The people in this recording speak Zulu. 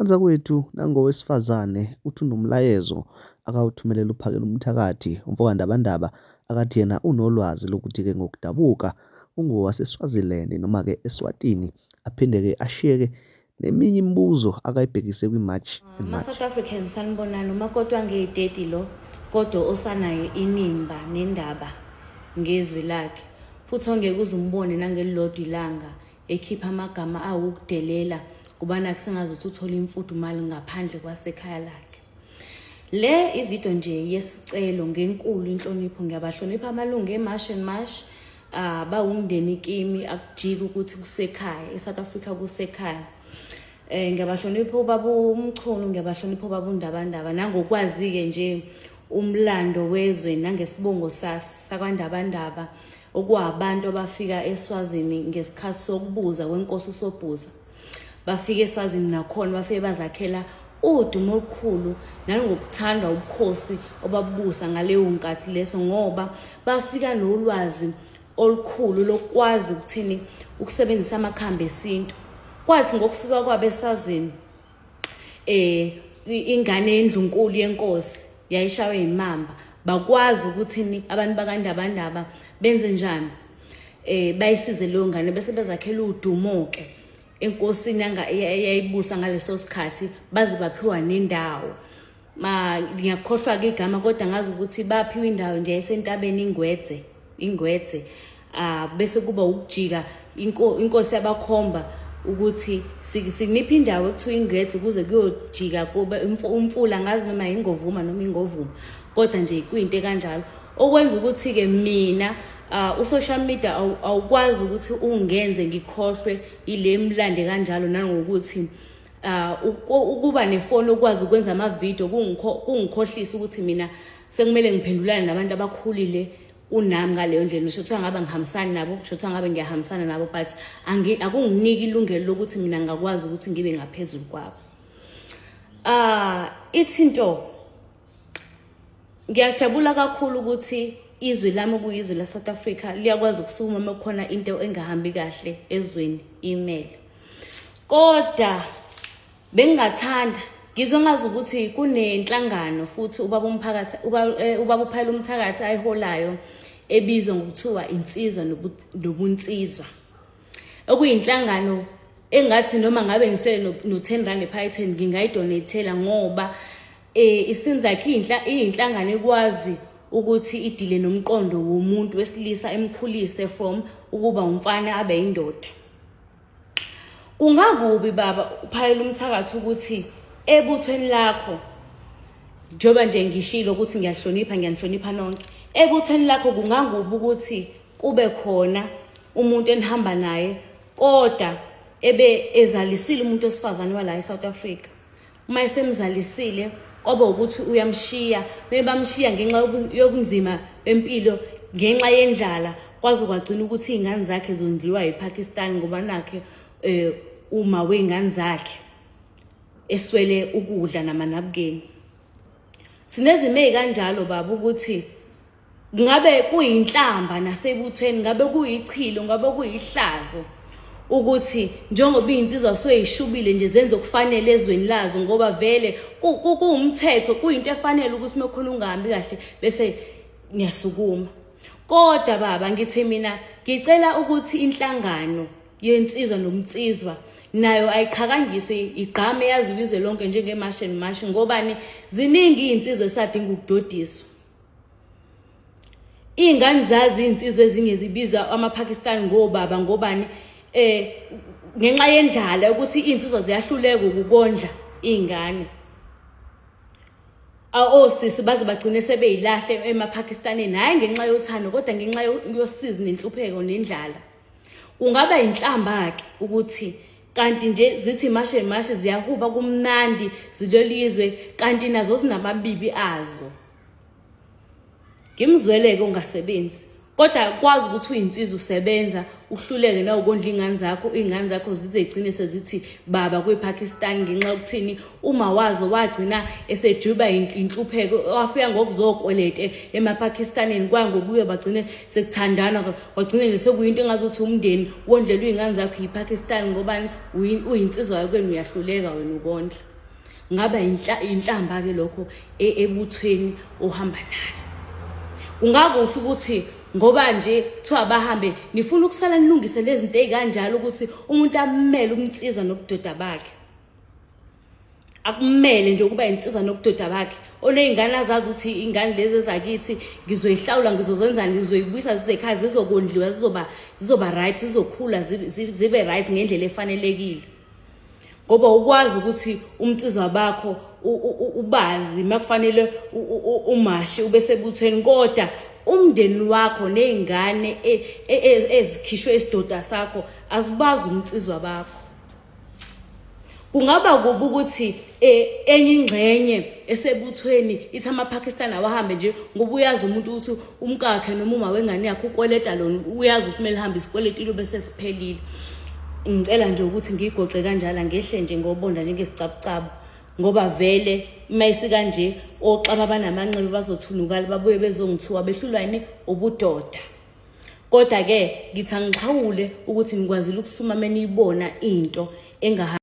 Banzakwethu nangowesifazane uthi unomlayezo akawuthumelela uPhakelumthakathi, umfokaNdabandaba, akathi yena unolwazi lokuthi-ke ngokudabuka ungowaseSwaziland noma-ke eSwatini, aphinde-ke ashiyeke neminye imibuzo akayibhekise kwiMarch and March. Ama-South Africans sanibonani umakoti wangeyi-30 lo kodwa osanayo inimba nendaba ngezwi lakhe futhi ongeke uze umbone nangelilodwa ilanga ekhipha amagama awukudelela kuba nakho sengazuthi uthola imfudumalo ngaphandle kwasekhaya lakhe. Le ividiyo nje yesicelo ngenkulu inhlonipho ngiyabahlonipha amalungu eMarch and March bawumndeni kimi akujiki ukuthi kusekhaya eSouth Africa kusekhaya. Ngiyabahlonipha ubaba uMchunu ngiyabahlonipha ubaba uNdabandaba nangokwazi-ke nje umlando wezwe nangesibongo sakwaNdabandaba okuwabantu abafika eSwazini ngesikhathi sokubuza kwenkosi uSobhuza. Bafika eSwazini nakhona bafike bazakhela udumo olukhulu nangokuthandwa ubukhosi obabubusa ngaleyo nkathi leso ngoba bafika nolwazi olukhulu lokwazi ukuthini ukusebenzisa amakhambi esintu. Kwathi ngokufika kwabo eSwazini ingane yendlunkulu yenkosi yayishawe imamba bakwazi ukuthi abantu bakaNdabandaba benze njani bayisize leyo ngane bese bezakhela udumo ke enkosini eyayibusa ngaleso sikhathi baze baphiwa nendawo. Ma ngiyakhohlwa ke igama kodwa ngazi ukuthi baphiwa indawo nje esentabeni iNgwedze iNgwedze bese kuba ukujika inkosi yabakhomba ukuthi siniphi indawo ekuthiwa iNgwedze ukuze kuyojika kube umfula ngazi noma ingovuma noma ingovuma kodwa nje kuyinto ekanjalo okwenza ukuthi ke mina u-social media awukwazi ukuthi ungenze ngikhohlwe ile mlande kanjalo nangokuthi ukuba nefoni okwazi ukwenza amavidiyo kungikhohlisa ukuthi mina sekumele ngiphendulane nabantu abakhulile kunami ngaleyo ndlela. Ngisho kuthiwa ngabe ngihambisani nabo, ngisho kuthiwa ngabe ngiyahambisana nabo, but akunginiki ilungelo lokuthi mina ngingakwazi ukuthi ngibe ngaphezulu kwabo. Ithi into ngiyajabula kakhulu ukuthi izwe lami okuyizwe la-South Africa liyakwazi ukusukuma uma kukhona into engahambi kahle ezweni imele. Kodwa bengingathanda ngizwe ngazi ukuthi kunenhlangano futhi ubaba umphakathi ubaba uPhakelumthakathi ayiholayo ebizwa ngokuthiwa insizwa nobunsizwa, okuyinhlangano engathi noma ngabe ngisele no-10 rand ephaketheni ngingayidonethela ngoba it seems like iyinhlangano ekwazi ukuthi idile nomqondo womuntu wesilisa emkhulise from ukuba umfana abe indoda. Kungakubi baba uPhakelumthakathi ukuthi ebuthweni lakho njengoba nje ngishilo ukuthi ngiyahlonipha ngiyanihlonipha nonke ebuthweni lakho kungangubi ukuthi kube khona umuntu enihamba naye kodwa ebe ezalisile umuntu wesifazane wala eSouth Africa. Uma esemzalisile kwaba ukuthi uyamshiya, bebamshiya ngenxa yobunzima bempilo ngenxa yendlala kwaze kwagcina ukuthi iy'ngane zakhe zondliwa yiPakistan ngoba nakhe uma wey'ngane zakhe eswele ukudla namanabukeni. Sinezimo ey'kanjalo baba ukuthi ngabe kuyinhlamba nasebuthweni, ngabe kuyichilo, ngabe kuyihlazo ukuthi njengoba iy'nsizwa soyishubile nje zenze okufanele ezweni lazo ngoba vele kuwumthetho kuyinto efanele ukuthi uma khona ungahambi kahle bese ngiyasukuma. Kodwa baba ngithi mina ngicela ukuthi inhlangano yensizwa nomnsizwa nayo ayiqhakangiswe igqame yaziwe izwe lonke njenge-March and March ngobani ziningi iy'nsizwa esadinga ukudodiswa. Iy'ngane zazi iy'nsizwa ezinye zibiza amaPakistan ngobaba ngobani ngenxa yendlala ukuthi iy'nsizwa ziyahluleka ukukondla iy'ngane. Osisi baze bagcine sebeyilahle emaPakistanini, hhayi ngenxa yothando kodwa ngenxa yosizi nenhlupheko nendlala. Kungaba inhlamba-ke ukuthi kanti nje zithi mashe mashe ziyahuba kumnandi zilwelizwe kanti nazo zinamabibi azo. Ngimzwele-ke ungasebenzi kodwa kwazi ukuthi uyinsizwa usebenza uhluleke na ukondla iy'ngane zakho, iy'ngane zakho zize igcine sezithi baba kwiPakistan ngenxa yokuthini uma wazo wagcina esejuba inhlupheko wafika ngokuzokwelete emaPakistanini kwangokuye bagcine sekuthandana kwagcine nje sekuyinto engazuthi umndeni wondlelwa iy'ngane zakho yiPakistan ngobani uyinsizwa yakwenu uyahluleka wena ukondla. Ngaba inhlamba-ke lokho e, ebuthweni ohamba nalo. Kungakuhle ukuthi ngoba nje kuthiwa bahambe nifuna ukusala nilungise lezi zinto ey'kanjalo ukuthi umuntu amele umnsizwa nobudoda bakhe. Akumele nje ukuba insizwa nobudoda bakhe oney'ngane azazi ukuthi iy'ngane lezi ezakithi ngizoyihlawula ngizozenzani ngizoyibuyisa zizekhaya zizokondliwa zizoba zizoba right zizokhula zibe right ngendlela efanelekile. Ngoba ukwazi ukuthi umnsizwa bakho ubazi makufanele umashe ube sebuthweni kodwa umndeni wakho nezingane e, e, e, ezikhishwe isidoda sakho azibazi umnsizwa bakho. Kungaba kubi ukuthi enye ingxenye esebuthweni ithi amaPakistan awahambe nje ngoba uyazi umuntu ukuthi umkakhe noma uma wengane yakhe ukweleta lona uyazi ukuthi kumele hambe isikweletile bese siphelile. Ngicela nje ukuthi ngiyigoqe kanjalo ngehle nje ngobonda njengesicabucabu ngoba vele uma isikanje oxaba banamanxeba bazothunukala babuye bezongithuka behlulwa yini ubudoda. Kodwa ke ngithi angixhawule ukuthi ngikwazile ukusuma meniyibona into engaha.